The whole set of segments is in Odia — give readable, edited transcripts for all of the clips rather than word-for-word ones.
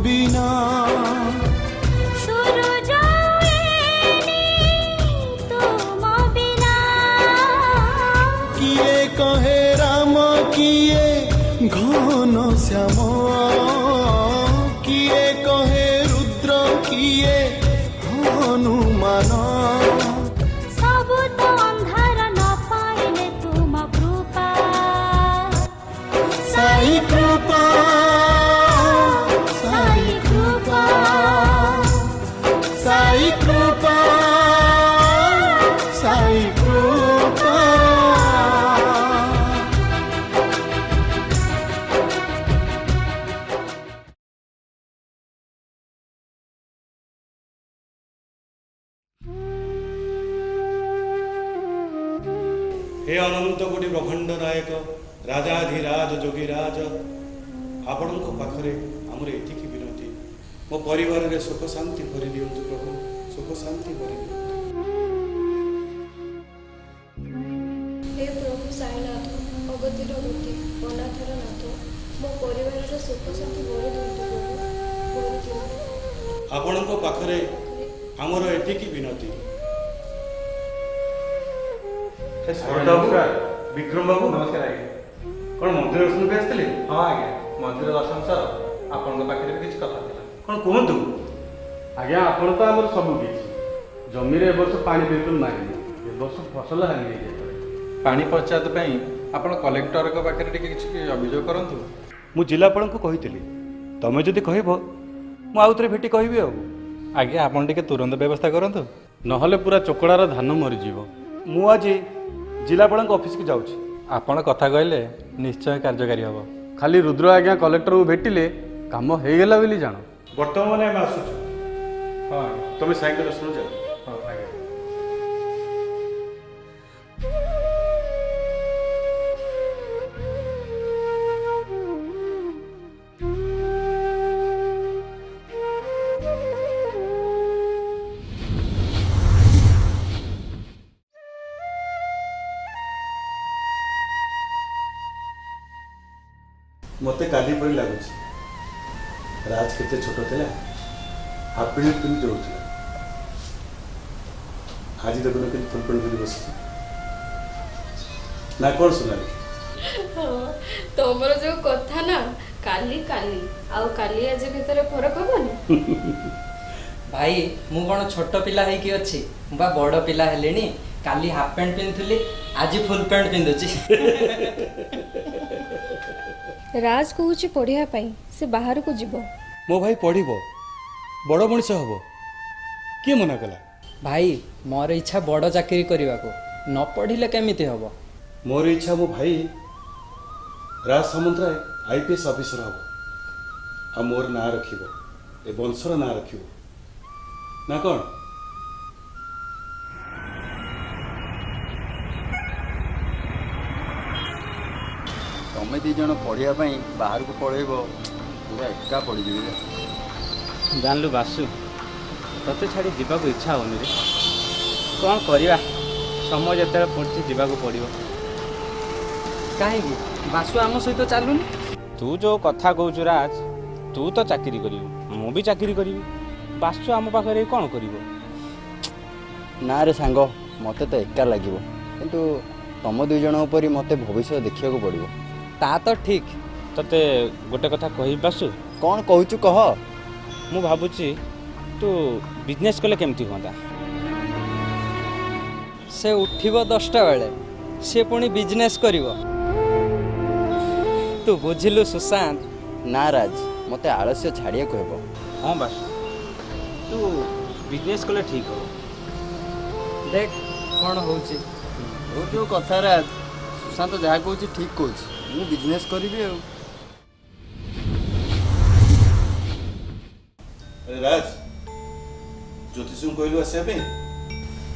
ବିନା। ସୂରୁଜ ଉଇନି ତୁମ ବିନା। କିଏ କହେ ରାମ, କିଏ ଘନ ଶ୍ୟାମ, କିଏ କହେ ରୁଦ୍ର, କିଏ ହନୁମାନ। ସବୁ ତ ଅନ୍ଧାର ନ ପାଇଲେ ତୁମ କୃପା। ସାଇ କୃପା, ସାଇ କୃପା, ସାଇ କୃପା, ସାଇ କୃପା। ହେ ଅନନ୍ତ କୋଟି ବ୍ରହ୍ମାଣ୍ଡ ନାୟକ, ରାଜାଧିରାଜ ଯୋଗୀରାଜ, ଆପଣଙ୍କ ପାଖରେ ଆମର ଏତିକି ବିନତି, ମୋ ପରିବାରରେ ସୁଖ ଶାନ୍ତି ଭରି ଦିଅନ୍ତୁ ପ୍ରଭୁ, ସୁଖ ଶାନ୍ତି ଭରି ଦିଅନ୍ତୁ। ହେ ପ୍ରଭୁ ସାଇନାଥ, ଅଗତିର ଗତି, ଅନାଥର ନାଥ, ମୋ ପରିବାରରେ ସୁଖ ଶାନ୍ତି ଭରି ଦିଅନ୍ତୁ ପ୍ରଭୁ, ଭରି ଦିଅନ୍ତୁ। ଆପଣଙ୍କ ପାଖରେ ଆମର ଏତିକି ବିନତି। ଶରତ ବାବୁ, ବିକ୍ରମ ବାବୁ। ନମସ୍କାର ଆଜ୍ଞା। କ'ଣ ମନ୍ଦିର ଦର୍ଶନ ପାଇଁ ଆସିଥିଲେ? ହଁ ଆଜ୍ଞା, ମନ୍ଦିର ଦର୍ଶନ ସହ ଆପଣଙ୍କ ପାଖରେ ବି କିଛି କଥା ଥିଲା। କ'ଣ କୁହନ୍ତୁ। ଆଜ୍ଞା, ଆପଣ ତ ଆମର ସବୁ କିଛି। ଜମିରେ ଏ ବର୍ଷ ପାଣି ବିଲକୁଲ ମାରିନି। ଏ ବର୍ଷ ଫସଲ ହାନି ହେଇଯାଇପାରେ। ପାଣି ପଞ୍ଚାୟତ ପାଇଁ ଆପଣ କଲେକ୍ଟରଙ୍କ ପାଖରେ ଟିକେ କିଛି ଅଭିଯୋଗ କରନ୍ତୁ। ମୁଁ ଜିଲ୍ଲାପାଳଙ୍କୁ କହିଥିଲି। ତମେ ଯଦି କହିବ, ମୁଁ ଆଉ ଥରେ ଭେଟି କହିବି ଆଉ। ଆଜ୍ଞା, ଆପଣ ଟିକେ ତୁରନ୍ତ ବ୍ୟବସ୍ଥା କରନ୍ତୁ। ନହେଲେ ପୁରା ଚକଡ଼ାର ଧାନ ମରିଯିବ। ମୁଁ ଆଜି ଜିଲ୍ଲାପାଳଙ୍କ ଅଫିସକୁ ଯାଉଛି। ଆପଣ କଥା କହିଲେ ନିଶ୍ଚୟ କାର୍ଯ୍ୟକାରୀ ହେବ। ଖାଲି ରୁଦ୍ର ଆଜ୍ଞା କଲେକ୍ଟରଙ୍କୁ ଭେଟିଲେ କାମ ହେଇଗଲା ବୋଲି ଜାଣ। ବର୍ତ୍ତମାନ ଆମେ ଆସୁଛୁ। ହଁ ଆଜ୍ଞା। ତମେ ସାଇଙ୍କ ଦର୍ଶନ ଯାଅ। ହଁ ଆଜ୍ଞା। ମୋତେ କାଲି ପରି ଲାଗୁଛି, ରାଜ କେତେ ଛୋଟ ଥିଲା, ହାଫ୍ ପ୍ୟାଣ୍ଟ ପିନ୍ଧି ଦୌଡ଼ୁଥିଲା। ଆଜି ଦେଖୁନ କେମିତି ଫୁଲ୍ ପ୍ୟାଣ୍ଟ ପିନ୍ଧି ବସିଛି। ନା କ'ଣ ସୋନାଲି? ହଁ, ତମର ଯୋଉ କଥା ନା, କାଲି କାଲି ଆଉ କାଲି ଆଜି ଭିତରେ ଫରକ ହବନି? ଭାଇ, ମୁଁ କ'ଣ ଛୋଟ ପିଲା ହେଇକି ଅଛି? ମୁଁ ବା ବଡ଼ ପିଲା ହେଲିଣି। କାଲି ହାଫ୍ ପ୍ୟାଣ୍ଟ ପିନ୍ଧୁଥିଲି, ଆଜି ଫୁଲ୍ ପ୍ୟାଣ୍ଟ ପିନ୍ଧୁଛି। ରାଜ କହୁଛି ପଢିବା ପାଇଁ ସେ ବାହାରକୁ ଯିବ। ମୋ ଭାଇ ପଢ଼ିବ, ବଡ଼ ମଣିଷ ହବ, କିଏ ମନା କଲା? ଭାଇ, ମୋର ଇଚ୍ଛା ବଡ଼ ଚାକିରି କରିବାକୁ। ନ ପଢ଼ିଲେ କେମିତି ହବ? ମୋର ଇଚ୍ଛା ମୋ ଭାଇ ରାଜ ସାମନ୍ତରାୟ ଆଇପିଏସ୍ ଅଫିସର ହବ ଆଉ ମୋର ନାଁ ରଖିବ, ଏ ବଂଶର ନାଁ ରଖିବ। ନା କ'ଣ? ତମେ ଦି ଜଣ ପଢ଼ିବା ପାଇଁ ବାହାରକୁ ପଳେଇବ, ପୁରା ଏକା ପଡ଼ିଯିବି ରେ। ଜାଣିଲୁ ବାସୁ, ତତେ ଛାଡ଼ି ଯିବାକୁ ଇଚ୍ଛା ହେଉନି ରେ। କ'ଣ କରିବା, ସମୟ ଯେତେବେଳେ ପଡ଼ିଛି ଯିବାକୁ ପଡ଼ିବ। କାହିଁକି, ବାସୁ ଆମ ସହିତ ଚାଲୁନି? ତୁ ଯେଉଁ କଥା କହୁଛୁ ରାଜ, ତୁ ତ ଚାକିରି କରିବୁ, ମୁଁ ବି ଚାକିରି କରିବି। ବାସୁ ଆମ ପାଖରେ କ'ଣ କରିବ? ନା ରେ ସାଙ୍ଗ, ମୋତେ ତ ଏକା ଲାଗିବ। କିନ୍ତୁ ତମ ଦୁଇ ଜଣଙ୍କ ପରି ମୋତେ ଭବିଷ୍ୟତ ଦେଖିବାକୁ ପଡ଼ିବ। ତା ତ ଠିକ୍। ତତେ ଗୋଟେ କଥା କହିବି ବାସୁ? କ'ଣ କହୁଛୁ କହ। ମୁଁ ଭାବୁଛି ତୁ ବିଜନେସ୍ କଲେ କେମିତି ହୁଅନ୍ତା? ସେ ଉଠିବ 10ଟା ବେଳେ, ସେ ପୁଣି ବିଜନେସ୍ କରିବ? ତୁ ବୁଝିଲୁ ସୁଶାନ୍ତ? ନା ରାଜ, ମୋତେ ଆଳସ୍ୟ ଛାଡ଼ିବାକୁ ହେବ। ହଁ ବାସୁ, ତୁ ବିଜନେସ୍ କଲେ ଠିକ୍ ହେବ। ଦେଖ କ'ଣ ହଉଛି। ତୋ ଯୋଉ କଥା ରାଜ, ସୁଶାନ୍ତ ଯାହା କହୁଛି ଠିକ୍ କହୁଛି। ମୁଁ ବିଜନେସ୍ କରିବି ଆଉ। ଆରେ ରାଜ, ଜ୍ୟୋତିଷଙ୍କୁ କହିଲୁ ଆସିବା ପାଇଁ?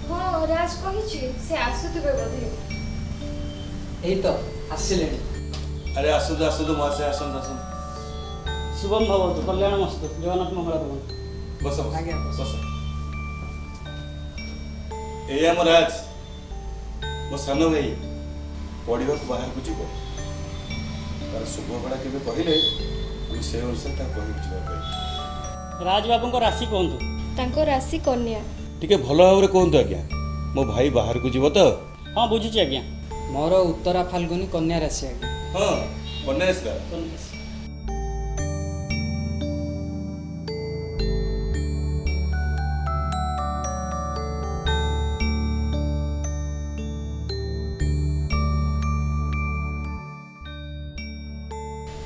ହଁ, ରାଜ କହିଛି, ସେ ଆସୁଥିବେ ବୋଧେ। ଏଇ ତ ଆସିଲେଣି। ଆରେ ଆସନ୍ତୁ ଆସନ୍ତୁ ମହାଶୟ, ଆସନ୍ତୁ ଆସନ୍ତୁ। ଶୁଭମ ଭବତୁ, କଲ୍ୟାଣ ମସ୍ତୁ, ଜଗନ୍ନାଥ ମଙ୍ଗଳ କରନ୍ତୁ। ବସ ବସ। ଆଜ୍ଞା, ବସ। ବସ। ଏଇ ଆମ ରାଜ, ମୋ ସାନ ଭାଇ, ପଢ଼ିବାକୁ ବାହାରକୁ ଯିବ। ତାର ଶୁଭ ବେଳା କେବେ କହିଲେ ଆମେ ସେ ଅନୁସାରେ ତାକୁ କହିବି ଯିବା ପାଇଁ। ରାଜବାବୁଙ୍କ ରାଶି କୁହନ୍ତୁ। ତାଙ୍କ ରାଶି କନ୍ୟା। ଟିକେ ଭଲ ଭାବରେ କୁହନ୍ତୁ ଆଜ୍ଞା, ମୋ ଭାଇ ବାହାରକୁ ଯିବ ତ। ହଁ ବୁଝୁଛି ଆଜ୍ଞା। ମୋର ଉତ୍ତରା ଫାଲ୍ଗୁନି କନ୍ୟା ରାଶି ଆଜ୍ଞା। ହଁ, କନ୍ୟା ରାଶି। କନ୍ୟା ରାଶି।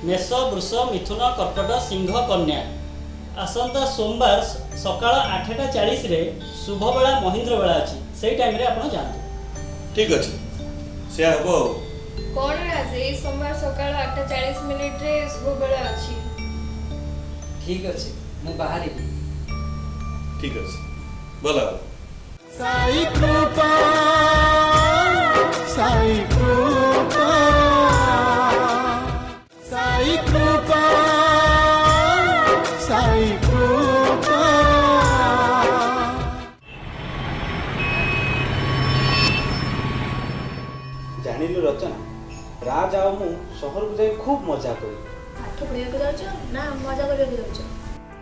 ମେଷ, ବୃଷ, ମିଥୁନ, କର୍କଟ, ସିଂହ, କନ୍ୟା। ଆସନ୍ତା ସୋମବାର ସକାଳ 8:40ରେ ଶୁଭବେଳା ମହେନ୍ଦ୍ର ବେଳା ଅଛି, ସେଇ ଟାଇମ୍ରେ ଆପଣ ଯାଆନ୍ତୁ। ଠିକ୍ ଅଛି, ସେୟା ହବ ଆଉ। କ'ଣ ରାଜ, ଏଇ ସୋମବାର ସକାଳ 8:40ରେ ଶୁଭବେଳା ଅଛି। ଠିକ୍ ଅଛି, ମୁଁ ବାହାରିବି। ଠିକ୍ ଅଛି, ଭଲ ହବ। ସାଇ କୃପା, ସାଇ କୃପା, ସାଇ କୃପା, ସାଇ କୃପା। ଜାଣିଲୁ ରଚନା, ରାଜ ଆଉ ମୁଁ ସହରକୁ ଯାଇ ଖୁବ୍ ମଜା କରିବୁ। ପାଠ ପଢ଼ିବାକୁ ଯାଉଛ ନା ମଜା କରିବାକୁ ଯାଉଛ?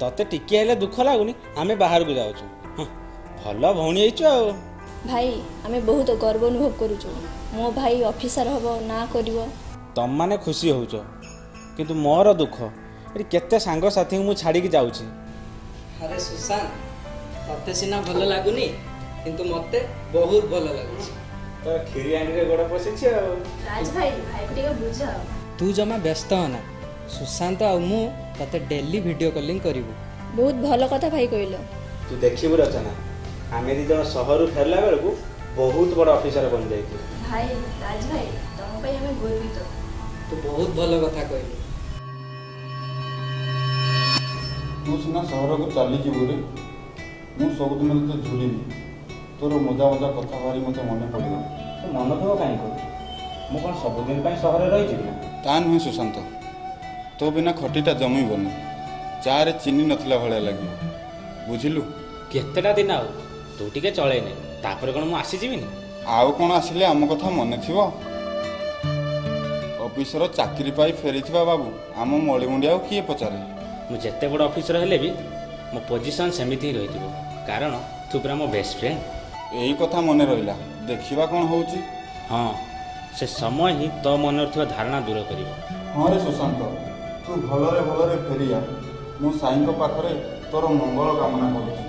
ତତେ ଟିକିଏ ହେଲେ ଦୁଃଖ ଲାଗୁନି ଆମେ ବାହାରକୁ ଯାଉଛୁ? ହଁ, ଭଲ ଭଉଣୀ ହେଇଛୁ ଆଉ। ଭାଇ, ଆମେ ବହୁତ ଗର୍ବ ଅନୁଭବ କରୁଛୁ, ମୋ ଭାଇ ଅଫିସର ହବ, ନା କରିବ। ତମମାନେ ଖୁସି ହେଉଛ, କିନ୍ତୁ ମୋର ଦୁଃଖ, ଏଠି କେତେ ସାଙ୍ଗସାଥୀଙ୍କୁ ମୁଁ ଛାଡ଼ିକି ଯାଉଛି। ଆରେ ସୁଶାନ୍ତ, ତତେ ସିନା ଭଲ ଲାଗୁନି, କିନ୍ତୁ ମୋତେ ବହୁତ ଭଲ ଲାଗୁଛି। ତୋର କ୍ଷୀରି ହାଣ୍ଡିରେ ଗୋଡ଼ ପଶିଛି ଆଉ। ରାଜ ଭାଇ, ଭାଇକୁ ଟିକେ ବୁଝାଅ। ତୁ ଜମା ବ୍ୟସ୍ତ ହନା, ସୁଶାନ୍ତ ଆଉ ମୁଁ ତତେ ଡେଲି ଭିଡ଼ିଓ କଲିଂ କରିବୁ। ବହୁତ ଭଲ କଥା ଭାଇ କହିଲ। ତୁ ଦେଖିବୁ ରଚନା, ଆମେ ଦୁଇ ଜଣ ସହରରୁ ଫେରିଲା ବେଳକୁ ବହୁତ ବଡ଼ ଅଫିସର ବନିଯାଇଥିବୁ। ଭାଇ, ରାଜ ଭାଇ, ତମ ପାଇଁ ଆମେ ଗର୍ବିତ। ତୁ ବହୁତ ଭଲ କଥା କହିଲୁ। ତୁ ସିନା ସହରକୁ ଚାଲିଯିବୁ ରେ, ମୁଁ ସବୁଦିନ ତତେ ଝୁରିବି। ତୋର ମଜା ମଜା କଥା ଭାରି ମୋତେ ମନେ ପଡ଼ିବ। ତୁ ମନ ଦୁଃଖ କାହିଁ କରୁଛୁ? ମୁଁ କ'ଣ ସବୁଦିନ ପାଇଁ ସହରରେ ରହିଯିବି ନା? ତା ନୁହେଁ ସୁଶାନ୍ତ, ତୋ ବିନା ଖଟିଟା ଜମିବନି, ଚାରେ ଚିନି ନଥିଲା ଭଳିଆ ଲାଗିବ, ବୁଝିଲୁ? କେତେଟା ଦିନ ଆଉ ତୁ ଟିକେ ଚଳେଇନେ, ତାପରେ କ'ଣ ମୁଁ ଆସିଯିବିନି? ଆଉ କ'ଣ ଆସିଲେ ଆମ କଥା ମନେ ଥିବ? ଅଫିସର ଚାକିରି ପାଇ ଫେରିଥିବା ବାବୁ ଆମ ମଳିମୁଣ୍ଡି ଆଉ କିଏ ପଚାରେ? ମୁଁ ଯେତେ ବଡ଼ ଅଫିସର ହେଲେ ବି ମୋ ପୋଜିସନ୍ ସେମିତି ହିଁ ରହିଥିବ, କାରଣ ତୁ ପୁରା ମୋ ବେଷ୍ଟ ଫ୍ରେଣ୍ଡ। ଏଇ କଥା ମନେ ରହିଲା, ଦେଖିବା କ'ଣ ହେଉଛି। ହଁ, ସେ ସମୟ ହିଁ ତୋ ମନରେ ଥିବା ଧାରଣା ଦୂର କରିବ। ହଁ ରେ ସୁଶାନ୍ତ, ତୁ ଭଲରେ ଭଲରେ ଫେରିଆ, ମୁଁ ସାଇଙ୍କ ପାଖରେ ତୋର ମଙ୍ଗଳ କାମନା କରୁଛି।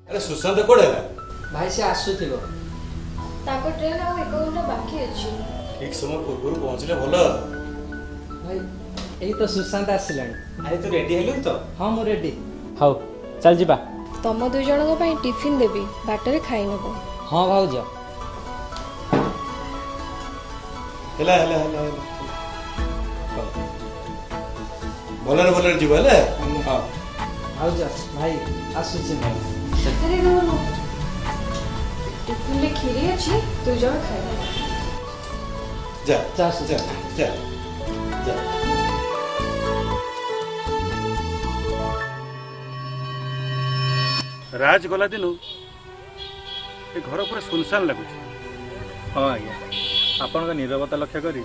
ଆରେ ସୁଶାନ୍ତ କୁଆଡ଼େ ହେଲା? ଭାଇ, ସେ ଆସୁଥିବ। ତାଙ୍କ ଟ୍ରେନ୍ ଆଉ 1 ଘଣ୍ଟା ବାକି ଅଛି। ଠିକ୍ ସମୟ ପୂର୍ବରୁ ପହଞ୍ଚିଲେ ଭଲ। ଭାଇ, ଏଇ ତ ସୁଶାନ୍ତ ଆସିଲାଣି। ଆରେ ତୁ ରେଡି ହେଲୁ ତ? ହଁ, ମୁଁ ରେଡି। ହଉ ଚାଲ ଯିବା। ତମ ଦୁଇ ଜଣଙ୍କ ପାଇଁ ଟିଫିନ୍ ଦେବି, ବାଟରେ ଖାଇ ନେବ। ହଁ ଭାଉଜ। ହେଲା ହେଲା ହେଲା ହେଲା, ଭଲରେ ଭଲରେ ଯିବ ହେଲା। ହଁ ଭାଉଜ, ଭାଇ ଆସୁଛି ମୁଁ। ଆରେ ରୁହ, ଟିଫିନ୍ରେ କ୍ଷୀରି ଅଛି, ଦୁଇ ଜଣ ଖାଇବ। ଯା ଯା ଯା ଯା ଯା। ରାଜ ଗଲା ଦିନୁ ଏ ଘର ପୁରା ସୁନସାନ ଲାଗୁଛି। ହଁ ଆଜ୍ଞା, ଆପଣଙ୍କ ନିରବତା ଲକ୍ଷ୍ୟ କରି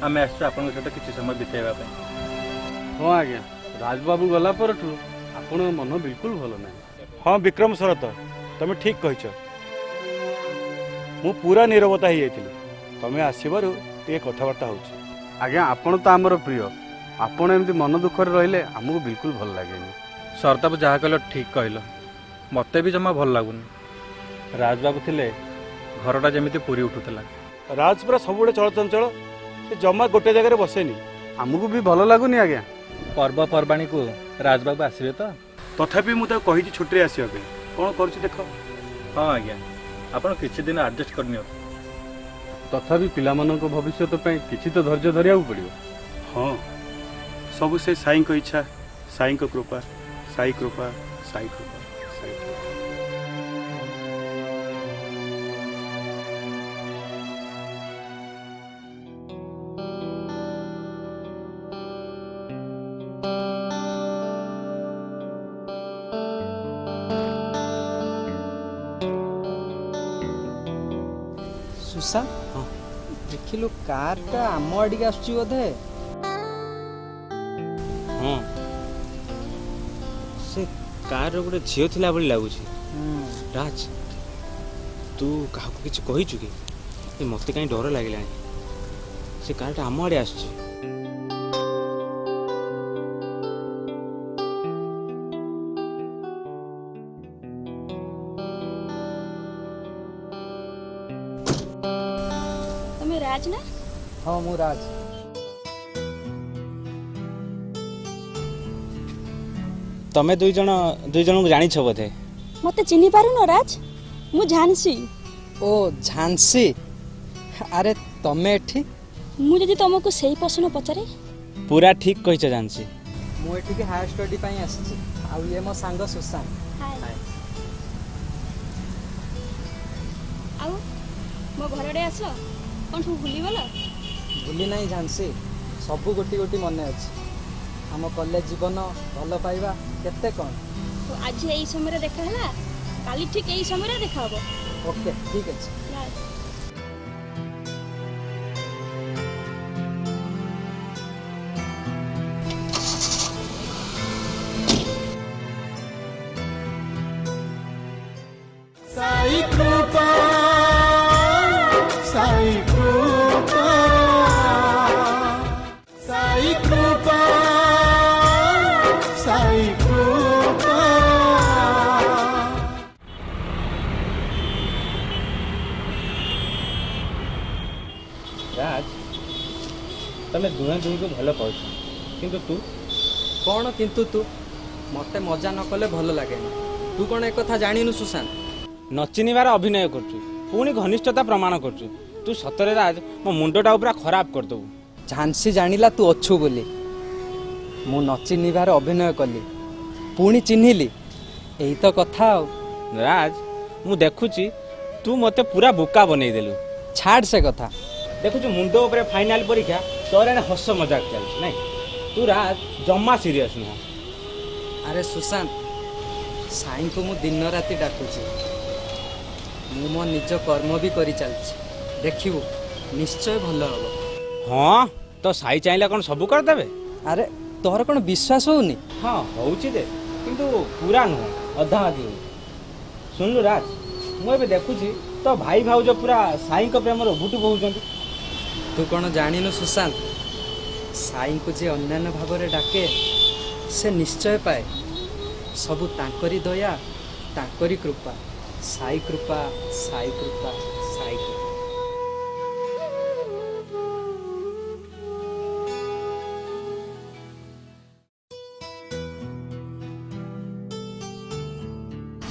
ଆମେ ଆସିଛୁ ଆପଣଙ୍କ ସହିତ କିଛି ସମୟ ବିତାଇବା ପାଇଁ। ହଁ ଆଜ୍ଞା, ରାଜବାବୁ ଗଲା ପରଠୁ ଆପଣଙ୍କ ମନ ବିଲକୁଲ ଭଲ ନାହିଁ। ହଁ ବିକ୍ରମ ଶରତ, ତମେ ଠିକ୍ କହିଛ, ମୁଁ ପୁରା ନିରବତା ହେଇଯାଇଥିଲି। ତମେ ଆସିବାରୁ ଟିକେ କଥାବାର୍ତ୍ତା ହେଉଛି। ଆଜ୍ଞା, ଆପଣ ତ ଆମର ପ୍ରିୟ, ଆପଣ ଏମିତି ମନ ଦୁଃଖରେ ରହିଲେ ଆମକୁ ବିଲକୁଲ ଭଲ ଲାଗେନି। ଶରତାବୁ ଯାହା କହିଲ ଠିକ୍ କହିଲ, ମୋତେ ବି ଜମା ଭଲ ଲାଗୁନି। ରାଜବାବୁ ଥିଲେ ଘରଟା ଯେମିତି ପୁରୀ ଉଠୁଥିଲା। ରାଜ ପୁରା ସବୁବେଳେ ଚଳଚଞ୍ଚଳ, ସେ ଜମା ଗୋଟେ ଜାଗାରେ ବସେନି। ଆମକୁ ବି ଭଲ ଲାଗୁନି ଆଜ୍ଞା। ପର୍ବପର୍ବାଣୀକୁ ରାଜବାବୁ ଆସିବେ ତ? ତଥାପି ମୁଁ ତାକୁ କହିଛି ଛୁଟିରେ ଆସିବା ପାଇଁ, କ'ଣ କରୁଛି ଦେଖ। ହଁ ଆଜ୍ଞା, ଆପଣ କିଛି ଦିନ ଆଡ଼ଜଷ୍ଟ କରିନିଅନ୍ତୁ। ତଥାପି ପିଲାମାନଙ୍କ ଭବିଷ୍ୟତ ପାଇଁ କିଛି ତ ଧୈର୍ଯ୍ୟ ଧରିବାକୁ ପଡ଼ିବ। ହଁ, ସବୁ ସେ ସାଇଙ୍କ ଇଚ୍ଛା, ସାଇଙ୍କ କୃପା, ସାଇ କୃପା, ସାଇ କୃପା, ସାଇ କୃପା। ସୁଶାନ୍ତ, ଦେଖିଲୁ କାର୍ଟା ଆମ ଆଡ଼ିକି ଆସୁଛି ବୋଧେ। ହଁ, ସେ କାର୍ର ଗୋଟେ ଝିଅ ଥିଲା ଭଳି ଲାଗୁଛି। ରାଜ, ତୁ କାହାକୁ କିଛି କହିଛୁ କି? ଏ ମୋତେ କାହିଁ ଡର ଲାଗିଲାଣି। ସେ କାର୍ଟା ଆମ ଆଡ଼େ ଆସୁଛି। ତମେ ରାଜ ନା? ହଁ, ମୁଁ ରାଜ। ତମେ ଦୁଇ ଜଣ ଦୁଇ ଜଣଙ୍କୁ ଜାଣିଛ ବୋଧେ? ମତେ ଚିହ୍ନି ପାରୁନ ରାଜ? ମୁଁ ଝାନ୍ସୀ। ଓ ଝାନ୍ସୀ, ଆରେ ତମେ ଏଠି? ମୁଁ ଯଦି ତମକୁ ସେଇ ପ୍ରଶ୍ନ ପଚାରେ? ପୁରା ଠିକ୍ କହିଛ ଝାନ୍ସୀ। ମୁଁ ଏଠିକି ହାୟର ଷ୍ଟଡି ପାଇଁ ଆସିଛି, ଆଉ ଇଏ ମୋ ସାଙ୍ଗ ସୁଶାନ୍ତ। ଆଉ ମୋ ଘରଆଡ଼େ ଆସ, କ'ଣ ସବୁ ଭୁଲିଗଲ? ଭୁଲି ନାହିଁ ଝାନ୍ସୀ, ସବୁ ଗୋଟି ଗୋଟି ମନେ ଅଛି। ଆମ କଲେଜ ଜୀବନ, ଭଲ ପାଇବା, କେତେ କ'ଣ। ଆଜି ଏଇ ସମୟରେ ଦେଖା ହେଲା, କାଲି ଠିକ୍ ଏଇ ସମୟରେ ଦେଖା ହବ। ଓକେ, ଠିକ୍ ଅଛି। ବାଏ। ସାଇ କୃପା, ସାଇ କୃପା, ସାଇ କୃପା, ସାଇ କୃପା। ରାଜ, ତମେ ଦୁହେଁ ଦୁହିଁକୁ ଭଲ ପାଉଛ, କିନ୍ତୁ ତୁ କ'ଣ କିନ୍ତୁ ତୁ? ମୋତେ ମଜା ନ କଲେ ଭଲ ଲାଗେନି। ତୁ କ'ଣ ଏକଥା ଜାଣିନୁ ସୁଶାନ୍ତ? ନ ଚିହ୍ନିବାର ଅଭିନୟ କରୁଛୁ, ପୁଣି ଘନିଷ୍ଠତା ପ୍ରମାଣ କରୁଛୁ। ତୁ ସତରେ ରାଜ, ମୋ ମୁଣ୍ଡଟା ପୁରା ଖରାପ କରିଦେବୁ। ଝାନ୍ସୀ ଜାଣିଲା ତୁ ଅଛୁ ବୋଲି। ମୁଁ ନ ଚିହ୍ନିବାର ଅଭିନୟ କଲି, ପୁଣି ଚିହ୍ନିଲି, ଏଇ ତ କଥା ଆଉ। ରାଜ, ମୁଁ ଦେଖୁଛି ତୁ ମୋତେ ପୁରା ବୋକା ବନେଇଦେଲୁ। ଛାଡ଼ ସେ କଥା। ଦେଖୁଛୁ, ମୁଣ୍ଡ ଉପରେ ଫାଇନାଲ ପରୀକ୍ଷା, ତୋର ଏଣେ ହସ ମଜାକ ଚାଲିଛି ନାଇଁ? ତୁ ରାଜ ଜମା ସିରିୟସ୍ ନୁହଁ। ଆରେ ସୁଶାନ୍ତ, ସାଇଙ୍କୁ ମୁଁ ଦିନ ରାତି ଡାକୁଛି। ମୁଁ ମୋ ନିଜ କର୍ମ ବି କରି ଚାଲିଛି। ଦେଖିବୁ, ନିଶ୍ଚୟ ଭଲ ହବ। ହଁ, ତ ସାଇ ଚାହିଁଲେ କ'ଣ ସବୁ କରିଦେବେ? ଆରେ, ତୋର କ'ଣ ବିଶ୍ୱାସ ହଉନି? ହଁ, ହଉଛି ଯେ, କିନ୍ତୁ ପୁରା ନୁହଁ, ଅଧା ଅଧି ହଉଛି। ଶୁଣିଲୁ ରାଜ, ମୁଁ ଏବେ ଦେଖୁଛି ତୋ ଭାଇ ଭାଉଜ ପୁରା ସାଇଙ୍କ ପ୍ରେମରେ ଉବୁଟୁବୁ ହଉଛନ୍ତି। ତୁ କ'ଣ ଜାଣିନୁ ସୁଶାନ୍ତ, ସାଇଙ୍କୁ ଯିଏ ଅନ୍ୟାନ୍ୟ ଭାବରେ ଡାକେ ସେ ନିଶ୍ଚୟ ପାଏ। ସବୁ ତାଙ୍କରି ଦୟା, ତାଙ୍କରି କୃପା। ସାଇ କୃପା, ସାଇ କୃପା, ସାଇ କୃପା।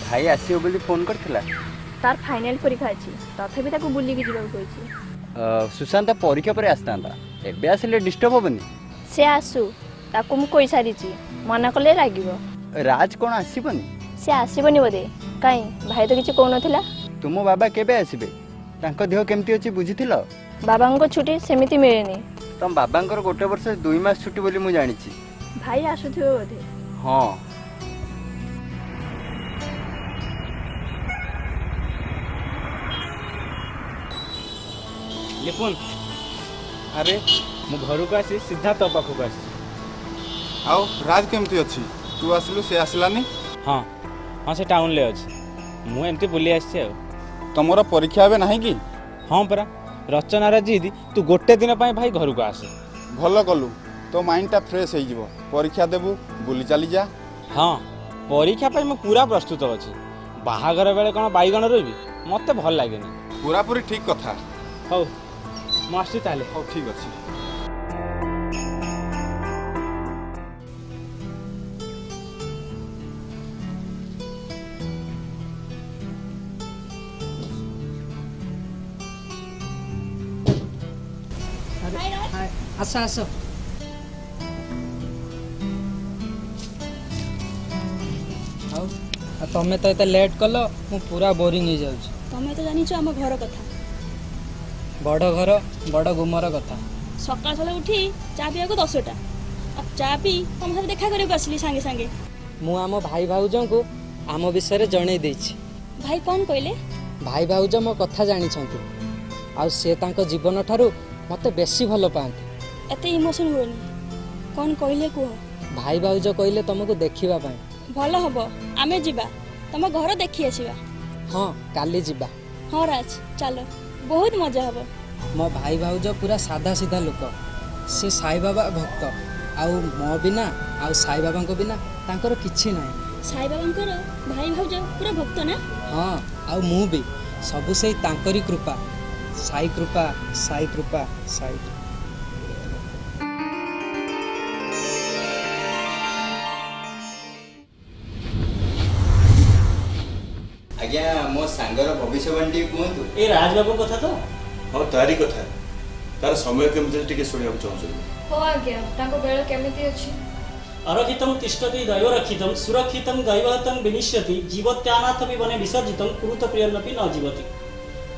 ଭାଇ ଆସିବ ବୋଲି ଫୋନ୍ କରିଥିଲା। ତାର ଫାଇନାଲ ପରୀକ୍ଷା ଅଛି, ତଥାପି ତାକୁ ବୁଲିକି ଯିବାକୁ କହିଛି। ସୁଶାନ୍ତ ପରୀକ୍ଷା ପରେ ଆସିଥାନ୍ତା, ଏବେ ଆସିଲେ ଡିଷ୍ଟର୍ବ ହେବନି? ସେ ଆସୁ, ତାକୁ ମୁଁ କହିସାରିଛି। ମନା କଲେ ରାଗିବ। ରାଜ କ'ଣ ଆସିବନି? ସେ ଆସିବନି ବୋଧେ। କାଇଁ, ଭାଇ ତ କିଛି କହୁନଥିଲା। ତୁମ ବାବା କେବେ ଆସିବେ? ତାଙ୍କ ଦେହ କେମିତି ଅଛି ବୁଝିଥିଲ? ବାବାଙ୍କ ଛୁଟି ସେମିତି ମିଳେନି। ତମ ବାବାଙ୍କର ଗୋଟେ ବର୍ଷ 2 ମାସ ଛୁଟି ବୋଲି ମୁଁ ଜାଣିଛି। ଭାଇ ଆସୁଥିବ ବୋଧେ। ହଁ। ଲିପୁନ, ଆରେ ମୁଁ ଘରକୁ ଆସି ସିଧା ତୋ ପାଖକୁ ଆସିଛି। ଆଉ ରାଜ କେମିତି ଅଛି? ତୁ ଆସିଲୁ, ସେ ଆସିଲାନି? ହଁ ହଁ ସେ ଟାଉନରେ ଅଛି। ମୁଁ ଏମିତି ବୁଲି ଆସିଛି ଆଉ। ତମର ପରୀକ୍ଷା ଏବେ ନାହିଁ କି? ହଁ ପରା, ରଚନାର ଜିଦି, ତୁ ଗୋଟେ ଦିନ ପାଇଁ ଭାଇ ଘରକୁ ଆସେ। ଭଲ କଲୁ, ତୋ ମାଇଣ୍ଡଟା ଫ୍ରେଶ୍ ହେଇଯିବ। ପରୀକ୍ଷା ଦେବୁ, ବୁଲି ଚାଲି ଯା। ହଁ, ପରୀକ୍ଷା ପାଇଁ ମୁଁ ପୁରା ପ୍ରସ୍ତୁତ ଅଛି। ବାହାଘର ବେଳେ କ'ଣ ବାଇଗଣ ରୋଇବି? ମୋତେ ଭଲ ଲାଗେନି। ପୁରାପୁରି ଠିକ୍ କଥା। ହଉ, ମୁଁ ଆସୁଛି ତାହେଲେ। ହଉ, ଠିକ୍ ଅଛି। ଆରେ ଆସ ଆସ। ଆଉ ଆଉ ତମେ ତ ଏତେ ଲେଟ୍ କଲ, ମୁଁ ପୁରା ବୋରିଂ ହେଇଯାଉଛି। ତମେ ତ ଜାଣିଛ ଆମ ଘର କଥା। ବଡ଼ ଘର, ବଡ଼ ଗୁମର କଥା। ସକାଳ ସକାଳ ଉଠି ଚା ପିଇବାକୁ 10ଟା, ଆଉ ଚା ପିଇ ତମ ସାଥେ ଦେଖା କରିବାକୁ ଆସିଲି ସାଙ୍ଗେ ସାଙ୍ଗେ। ମୁଁ ଆମ ଭାଇ ଭାଉଜଙ୍କୁ ଆମ ବିଷୟରେ ଜଣେଇ ଦେଇଛି। ଭାଇ କ'ଣ କହିଲେ? ଭାଇ ଭାଉଜ ମୋ କଥା ଜାଣିଛନ୍ତି। ଆଉ ସେ ତାଙ୍କ ଜୀବନଠାରୁ ମୋତେ ବେଶୀ ଭଲ ପାଆନ୍ତି। ଏତେ ଇମୋସନ୍ ହୁଏନି, କ'ଣ କହିଲେ କୁହ। ଭାଇ ଭାଉଜ କହିଲେ ତମକୁ ଦେଖିବା ପାଇଁ। ଭଲ ହବ, ଆମେ ଯିବା, ତମ ଘର ଦେଖି ଆସିବା। ହଁ, କାଲି ଯିବା। ହଁ ରାଜ, ଚାଲ, ବହୁତ ମଜା ହବ। ମୋ ଭାଇ ଭାଉଜ ପୁରା ସାଧା ସିଧା ଲୋକ। ସେ ସାଇବାବା ଭକ୍ତ, ଆଉ ମୋ ବିନା ଆଉ ସାଇବାବାଙ୍କ ବିନା ତାଙ୍କର କିଛି ନାହିଁ। ସାଇବାବାଙ୍କର ଭାଇ ଭାଉଜ ପୁରା ଭକ୍ତ ନା? ହଁ, ଆଉ ମୁଁ ବି। ସବୁ ସେଇ ତାଙ୍କରି କୃପା। ସାଇ କୃପା, ସାଇ କୃପା, ସାଇ କୃପା। ଆଜ୍ଞା, ମୋ ସାଙ୍ଗର ଭବିଷ୍ୟବାଣୀ ଟିକେ କୁହନ୍ତୁ। ଏ ରାଜବାବୁଙ୍କ କଥା ତ? ହଁ, ତାରି କଥା। ତାର ସମୟ କେମିତି ଟିକେ ଶୁଣିବାକୁ ଚାହୁଁଛନ୍ତି। ହଁ ଆଜ୍ଞା, ତାଙ୍କ ବେଳ କେମିତି ଅଛି? ଅରକ୍ଷିତଂ ତିଷ୍ଠତି ଦୈବ ରକ୍ଷିତଂ ସୁରକ୍ଷିତଂ ଦୈବହତଂ ବିନିଶ୍ୟତି ଜୀବତ୍ୟାନାଥ ବି ବନେ ବିସର୍ଜିତଂ କୁରୁତ ପ୍ରିୟନପି ନ ଜୀବତି।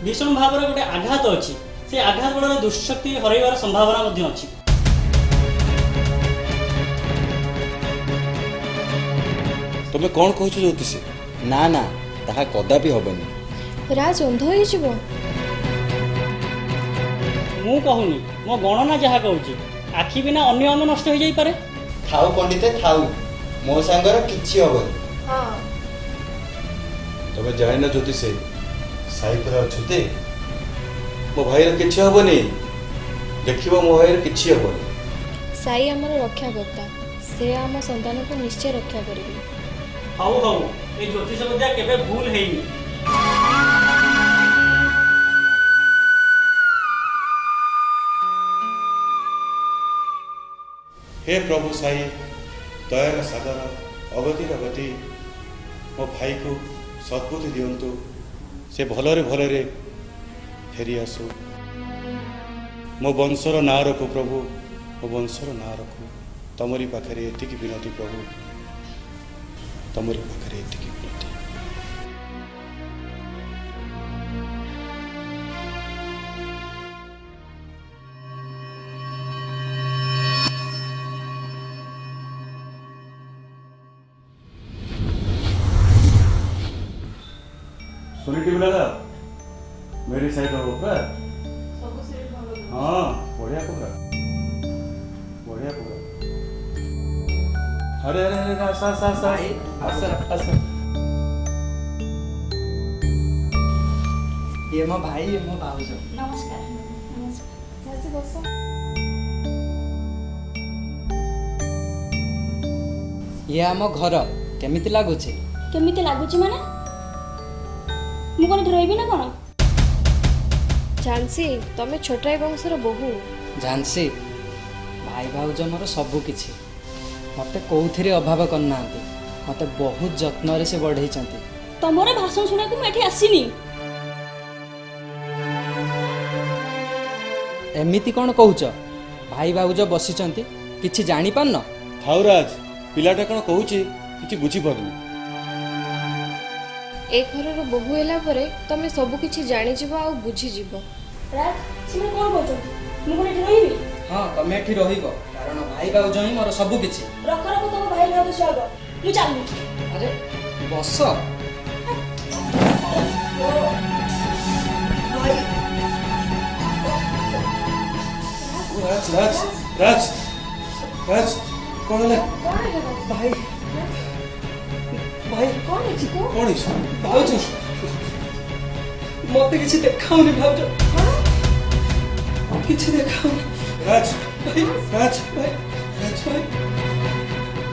ଭୀଷଣ ଭାବରେ ଗୋଟେ ଆଘାତ ଅଛି। ସେ ଆଘାତ ବଳରେ ଦୁଃଶକ୍ତି ହରାଇବାର ସମ୍ଭାବନା ମଧ୍ୟ ଅଛି। ତମେ କ'ଣ କହୁଛ ଜ୍ୟୋତିଷୀ? ନା ନା, ତାହା କଦାପି ହବନି। ରାଜ ଅନ୍ଧ ହେଇଯିବ? ମୁଁ କହୁନି, ମୋ ଗଣନା ଯାହା କହୁଛି। ଆଖି ବିନା ଅନ୍ୟ ଅଙ୍ଗ ନଷ୍ଟ ହେଇଯାଇପାରେ। ଥାଉ ପଣ୍ଡିତେ ଥାଉ, ମୋ ସାଙ୍ଗର କିଛି ହବନି। ହଁ। ତମେ ଜାଣିନ ଜ୍ୟୋତିଷୀ, ସାଇ ପରା ଅଛନ୍ତି। ମୋ ଭାଇର କିଛି ହବନି। ଦେଖିବ, ମୋ ଭାଇର କିଛି ହବନି। ସାଇ ଆମର ରକ୍ଷାକର୍ତ୍ତା। ସେ ଆମ ସନ୍ତାନକୁ ନିଶ୍ଚୟ ରକ୍ଷା କରିବେ। ହଉ ହଉ, ଏ ଜ୍ୟୋତିଷ ବିଦ୍ୟା କେବେ ଭୁଲ ହେଇନି। ହେ ପ୍ରଭୁ ସାଇ, ଦୟାର ସାଗର, ଅଗତିର ଗତି, ମୋ ଭାଇକୁ ସଦ୍ବୁଦ୍ଧି ଦିଅନ୍ତୁ। ସେ ଭଲରେ ଭଲରେ ଫେରି ଆସୁ। ମୋ ବଂଶର ନାଁ ରଖୁ ପ୍ରଭୁ, ମୋ ବଂଶର ନାଁ ରଖୁ। ତମରି ପାଖରେ ଏତିକି ବିନତି ପ୍ରଭୁ, ତମରି ପାଖରେ ଏତିକି ବିନତି। सोनी टीवी लगा, मेरी साइड हो ପୁରା। ହଁ, ବଢ଼ିଆ ପୁରା, ବଢ଼ିଆ ପୁରା। ଆରେ ଆରେ ଆରେ, ଆସ ଆସ ଆସ। ଭାଇ, ଆସ ଆସ। ଇଏ ମୋ ଭାଇ, ଇଏ ମୋ ଭାଉଜ। ନମସ୍କାର, ନମସ୍କାର। ରାଜ, ବସ। ଇଏ ଆମ ଘର। କେମିତି ଲାଗୁଛି? କେମିତି ଲାଗୁଛି ମାନେ? ମୁଁ କ'ଣ ଏଠି ରହିବି ନା କ'ଣ? ଝାନ୍ସୀ, ତମେ ଛୋଟରାଇ ବଂଶର ବୋହୂ। ଝାନ୍ସୀ, ଭାଇ ଭାଉଜ ମୋର ସବୁ କିଛି। ମୋତେ କେଉଁଥିରେ ଅଭାବ କରିନାହାନ୍ତି। ମୋତେ ବହୁତ ଯତ୍ନରେ ସେ ବଢ଼େଇଛନ୍ତି। ତମର ଭାଷଣ ଶୁଣିବାକୁ ମୁଁ ଏଠି ଆସିନି। ଏମିତି କ'ଣ କହୁଛ? ଭାଇ ଭାଉଜ ବସିଛନ୍ତି, କିଛି ଜାଣିପାରୁନ? ଥାଉ ରାଜ, ପିଲାଟା କ'ଣ କହୁଛି କିଛି ବୁଝିପାରୁନି। ଏ ଘରର ବୋହୂ ହେଲା ପରେ ତମେ ସବୁ କିଛି ଜାଣିଯିବ ଆଉ ବୁଝିଯିବ। ରାଜ, ସେମାନେ କ'ଣ କହୁଛନ୍ତି? ମୁଁ କ'ଣ ଏଠି ରହିବି? ହଁ, ତମେ ଏଠି ରହିବ, କାରଣ ଭାଇ ଭାଉଜ ହିଁ ମୋର ସବୁ କିଛି। ରଖ ରଖ ତମ ଭାଇ ଭାଉଜ ସୁହାଗ, ମୁଁ ଚାଲିଲି। ଆରେ ବସ। ରାଜ, ରାଜ, ରାଜ, ରାଜ, କ'ଣ ହେଲା? କଣ ହେଲା? ଭାଇ, ଭାଇ। କଣ ହେଇଛି କୁହ? କ'ଣ ହେଇଛି? ଭାଉଜ, ମତେ କିଛି ଦେଖାଉନି। ଭାଉଜ, କିଛି ଦେଖାଉନି। ରାଜ। ଭାଇ। ରାଜ। ଭାଇ, ଭାଇ,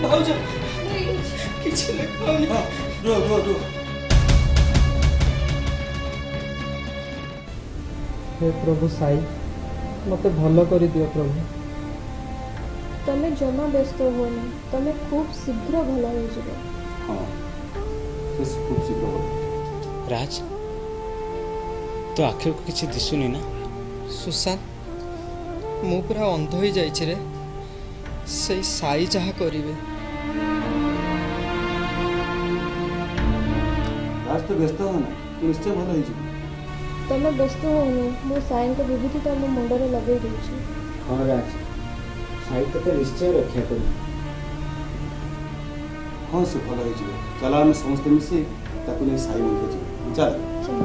ଭାଉଜ, କିଛି ଦେଖାଉନି। ହଁ, ରୁହ ରୁହ ରୁହ। ହେ ପ୍ରଭୁ ସାଇ, ମତେ ଭଲ କରିଦିଅ ପ୍ରଭୁ। ତମେ ଜମା ବ୍ୟସ୍ତ ହୁଅନି, ତମେ ଖୁବ୍ ଶୀଘ୍ର ଭଲ ହେଇଯିବ। ହଁ, ସେ ଖୁବ୍ ଶୀଘ୍ର ଭଲ। ରାଜ, ତୋ ଆଖିକୁ କିଛି ଦିଶୁନି ନା? ସୁଶାନ୍ତ, ମୁଁ ପୁରା ଅନ୍ଧ ହେଇଯାଇଛି ରେ। ସେଇ ସାଇ ଯାହା କରିବେ। ରାଜ, ତୁ ବ୍ୟସ୍ତ ହୁଅ ନା, ତୁ ନିଶ୍ଚୟ ଭଲ ହେଇଯିବୁ। ତମେ ବ୍ୟସ୍ତ ହୁଅନି, ମୁଁ ସାଇଙ୍କ ବିଭୂତି ତମ ମୁଣ୍ଡରେ ଲଗେଇ ଦେଉଛି। ହଁ ରାଜ, ସାଇ ତୋତେ ନିଶ୍ଚୟ ରକ୍ଷା କରିବ। ହଁ, ସେ ଭଲ ହେଇଯିବ। ଚାଲ, ଆମେ ସମସ୍ତେ ମିଶି ତାକୁ ନେଇ ସାଇ ମନ୍ଦିର ଯିବା। ଚାଲ। ଚାଲ।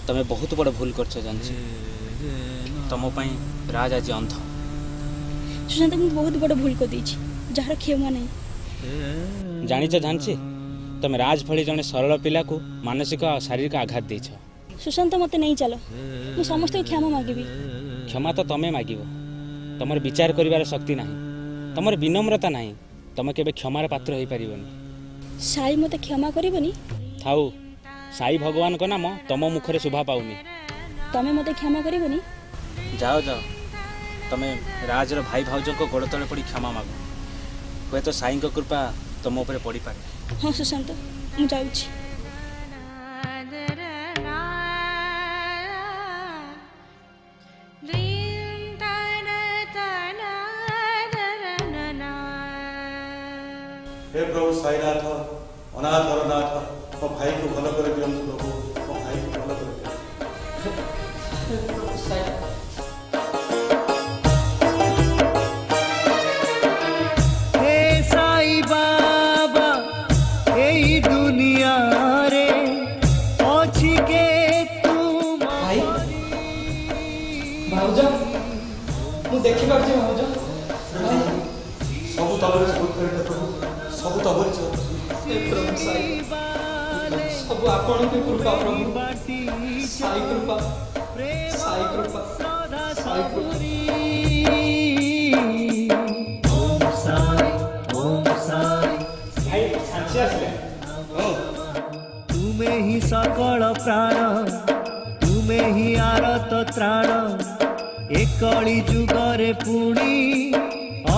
ତମେ ବହୁତ ବଡ଼ ଭୁଲ କରିଛ ଜାଣିଛି। ତମ ପାଇଁ ରାଜ ଆଜି ଅନ୍ଧ। ସୁଶାନ୍ତ, ମୁଁ ବହୁତ ବଡ଼ ଭୁଲ କରିଦେଇଛି, ଯାହାର କ୍ଷମା ନାହିଁ। ଜାଣିଛ ଝାନ୍ସୀ, ତମେ ରାଜ ଭଳି ଜଣେ ସରଳ ପିଲାକୁ ମାନସିକ ଆଉ ଶାରୀରିକ ଆଘାତ ଦେଇଛ। ସୁଶାନ୍ତ, ମୋତେ ନେଇ ଚାଲ, ମୁଁ ସମସ୍ତଙ୍କୁ କ୍ଷମା ମାଗିବି। କ୍ଷମା ତ ତମେ ମାଗିବ। ତମର ବିଚାର କରିବାର ଶକ୍ତି ନାହିଁ, ତମର ବିନମ୍ରତା ନାହିଁ। ତମେ କେବେ କ୍ଷମାର ପାତ୍ର ହେଇପାରିବନି। ସାଇ ମୋତେ କ୍ଷମା କରିବନି? ଥାଉ, ସାଇ ଭଗବାନଙ୍କ ନାମ ତମ ମୁଖରେ ଶୋଭା ପାଉନି। ତମେ ମୋତେ କ୍ଷମା କରିବନି? ଯାଅ ଯାଅ, ତମେ ରାଜର ଭାଇ ଭାଉଜଙ୍କ ଗୋଡ଼ ତଳେ ପଡ଼ି କ୍ଷମା ମାଗ। ହୁଏତ ସାଇଙ୍କ କୃପା ତମ ଉପରେ ପଡ଼ିପାରେ। ହଁ ସୁଶାନ୍ତ, ମୁଁ ଯାଉଛି। ହେ ପ୍ରଭୁ ସାଇନାଥ, ଅନାଥର ନାଥ, ମୋ ଭାଇକୁ ଭଲ କରିଦିଅନ୍ତୁ ପ୍ରଭୁ, ମୋ ଭାଇକୁ ଭଲ କରିଦିଅନ୍ତୁ। ପ୍ରଭୁ ସାଇ। ହେ ସାଇ ବାବା, ଏଇ ଦୁନିଆରେ ଅଛି କେ ତୁମ ଭାଇ, ଭାଉଜ, ମୁଁ ଦେଖିପାରୁଛି ଭାଉଜ, ଭାଇ। ସବୁ ତମରି ଚମତ୍କାରିତା ପ୍ରଭୁ, ସବୁ ତମରି ଚମତ୍କାର। ହେ ପ୍ରଭୁ ସାଇ, ସବୁ ଆପଣଙ୍କ କୃପା ପ୍ରଭୁ। ସାଇ କୃପା, ସାଇ କୃପା, ସାଇ କୃପା। ଓମ୍ ସାଇ, ଓମ୍ ସାଇ। ଭାଇ, ଝାନ୍ସୀ ଆସିଲେ। ତୁମେ ହିଁ ସକଳ ପ୍ରାଣ, ତୁମେ ହିଁ ଆରତ ତ୍ରାଣ। ଏ କଳି ଯୁଗରେ ପୁଣି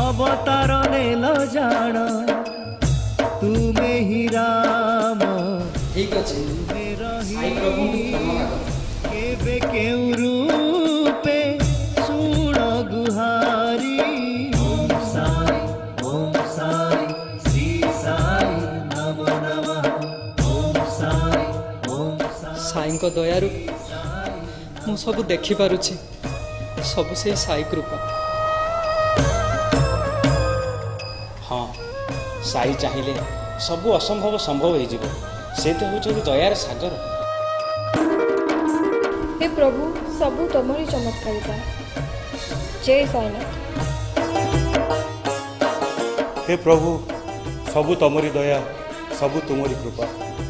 ଅବତାର ନେଲ ଜାଣ, ତୁମେ ହିଁ ରାମ। ଠିକ ଅଛି, ସାଇ ପ୍ରଭୁଙ୍କୁ କ୍ଷମା ମାଗ। କେବେ କେଉଁ ରୂପେ ଶୁଣ ଗୁହାରି। ଓମ୍ ସାଇ, ଓମ୍ ସାଇ, ଶ୍ରୀ ସାଇ ନମୋ ନମଃ। ଓମ୍ ସାଇ, ଓମ୍ ସାଇ। ସାଇଙ୍କ ଦୟାରୁ ମୁଁ ସବୁ ଦେଖିପାରୁଛି। ସବୁ ସେଇ ସାଇ କୃପା। ହଁ, ସାଇ ଚାହିଁଲେ ସବୁ ଅସମ୍ଭବ ସମ୍ଭବ ହେଇଯିବ। ସେ ତ ହେଉଛନ୍ତି ଦୟାର ସାଗର। ହେ ପ୍ରଭୁ, ସବୁ ତମରି ଚମତ୍କାରିତା। ଜୟ ସାଇନାଥ। ହେ ପ୍ରଭୁ, ସବୁ ତମରି ଦୟା, ସବୁ ତୁମରି କୃପା।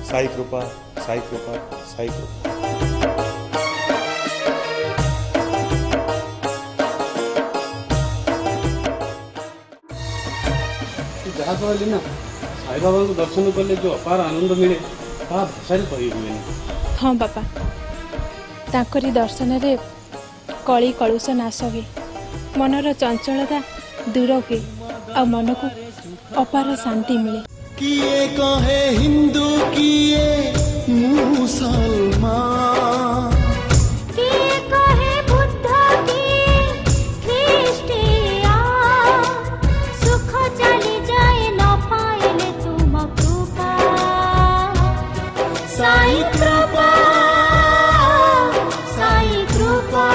ସାଇ କୃପା, ସାଇ କୃପା, ସାଇ କୃପା। ତୁ ଯାହା କହିଲି ନା, ସାଇବାବାଙ୍କୁ ଦର୍ଶନ କଲେ ଯେଉଁ ଅପାର ଆନନ୍ଦ ମିଳେ, ତାହା ଭାଷାରେ କହି ହୁଏନି। ହଁ ବାପା, ତାଙ୍କରି ଦର୍ଶନରେ କଳି କଳୁଷ ନାଶ ହୁଏ, ମନର ଚଞ୍ଚଳତା ଦୂର ହୁଏ ଆଉ ମନକୁ ଅପାର ଶାନ୍ତି ମିଳେ। କିଏ କହେ ହିନ୍ଦୁ, କିଏ ମୁସଲମାନ। କିଏ କହେ ବୁଦ୍ଧ, କିଏ ଖ୍ରୀଷ୍ଟିଆନ। ସୁଖ ଚାଲିଯାଏ ନ ପାଇଲେ ତୁମ କୃପା। ସାଇ କୃପା, ସାଇ କୃପା,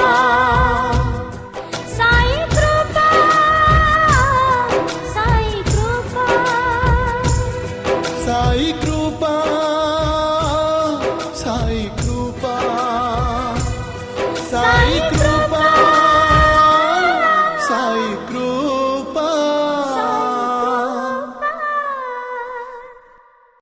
ସାଇ କୃପା, ସାଇ କୃପା। ସାଇ କୃପା, ସାଇ କୃପା, ସାଇ।